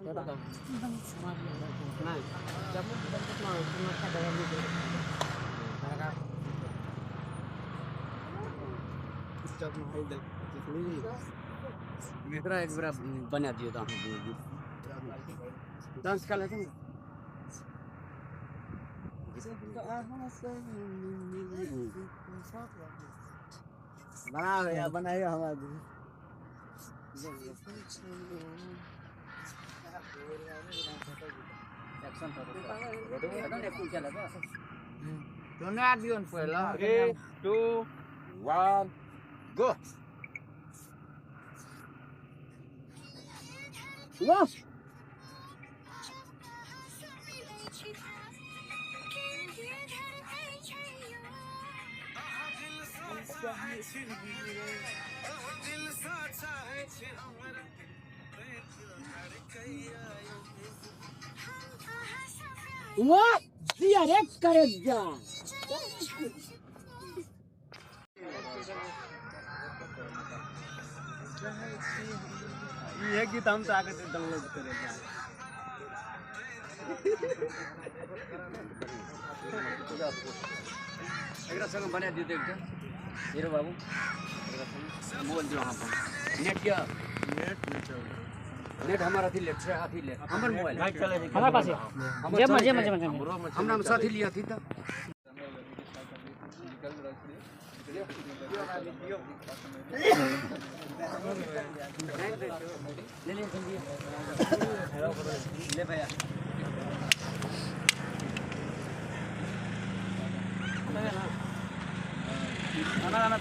मेरा एक बार बना दियो तो डांस कर लेते हैं। बना भैया बनाइए हमारे पहला 3 2 1 गो। बस वाह दिया रे करे जा। ये गीत हम तो आगे डाउनलोड करेंगे। एकरा संग बना दियो एकटा हीरो बाबू एकरा संग मोबाइल दियो। हां नेट क्या नेट नहीं चल नेट हमारा थी लेट से हाथी ले हमर मोबाइल हमारे पास है। जेब में जेब में जेब में हमरा साथी लिया थी त ले ले ले भैया ना ना ना।